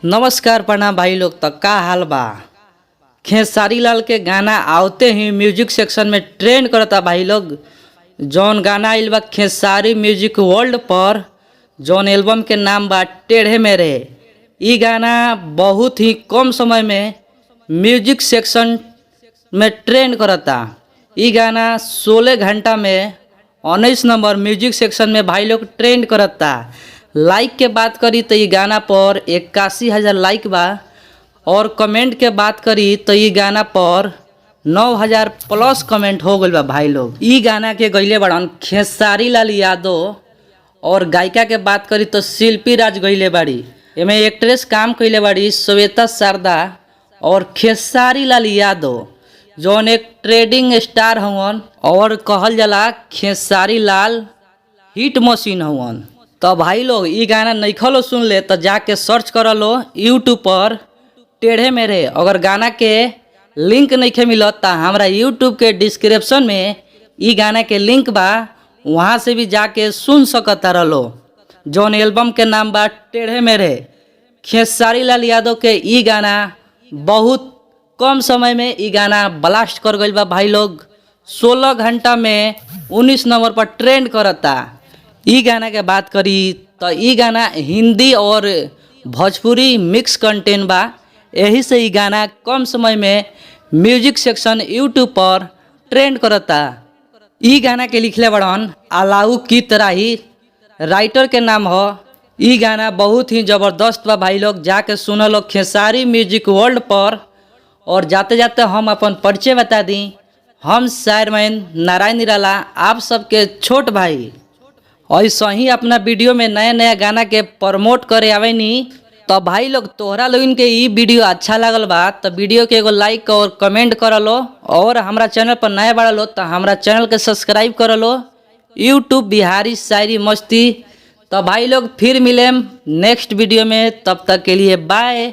नमस्कार, प्रणाम भाई लोग। त का हाल बा? खेसारी लाल के गाना आवते ही म्यूजिक सेक्शन में ट्रेंड करता भाई लोग। जौन गाना आइल बा खेसारी म्यूजिक वर्ल्ड पर, जौन एल्बम के नाम बा टेढ़े मेरे, इ गाना बहुत ही कम समय में म्यूजिक सेक्शन में ट्रेंड करता। इ गाना 16 घंटा में 19 नंबर म्यूजिक सेक्शन में भाई लोग ट्रेंड करता। लाइक के बात करी तो इ गाना पर 81,000 लाइक बा और कमेंट के बात करी तो इ गाना पर 9000 प्लस कमेंट हो गइल बा। भाई लोग, इ गाना के गइले बड़न खेसारी लाल यादव और गायिका के बात करी तो शिल्पी राज गइले बाड़ी। एमे एक्ट्रेस काम कइले बाड़ी श्वेता शारदा और खेसारी लाल यादव, जौन एक ट्रेंडिंग स्टार हवन और कहल जाला खेसारी लाल हिट मशीन हवन। तो भाई लोग, इ गाना नइखलो सुन ले तो जाके सर्च कर लो यूट्यूब पर टेढ़े मेरे। अगर गाना के लिंक नइखे मिलत त हमरा यूट्यूब के डिस्क्रिप्शन में इ गाना के लिंक बा, वहाँ से भी जाके सुन सकता रहो, जौन एल्बम के नाम बा टेढ़े मेरे। खेसारी लाल यादव के इ गाना बहुत कम समय में इ गाना ब्लास्ट कर गइल बा। भाई लोग, 16 घंटा में 19 नंबर पर ट्रेंड करता। इ गाना के बात करी तो इ गाना हिंदी और भोजपुरी मिक्स कंटेंट बा। यही से इ गाना कम समय में म्यूजिक सेक्शन यूट्यूब पर ट्रेंड करता। इ गाना के लिखले बड़न अलाउ की तराही, राइटर के नाम हो। इ गाना बहुत ही ज़बरदस्त बा। भाई लोग, जाके सुन लो खेसारी म्यूजिक वर्ल्ड पर। और जाते जाते हम अपन परिचय बता दी। हम शायरमैन नारायण निराला, आप सबके छोट भाई। ऐसे ही अपना वीडियो में नया नया गाना के प्रमोट करे आवेनी। तो भाई लोग, तोहरा लोगन के ई वीडियो अच्छा लागल बा तो वीडियो के एगो लाइक और कमेंट कर लो और हमरा चैनल पर नया बाड़ा लो तो हमरा चैनल के सब्सक्राइब कर लो, यूट्यूब बिहारी शायरी मस्ती। तो भाई लोग, फिर मिलेम नेक्स्ट वीडियो में। तब तक के लिए बाय।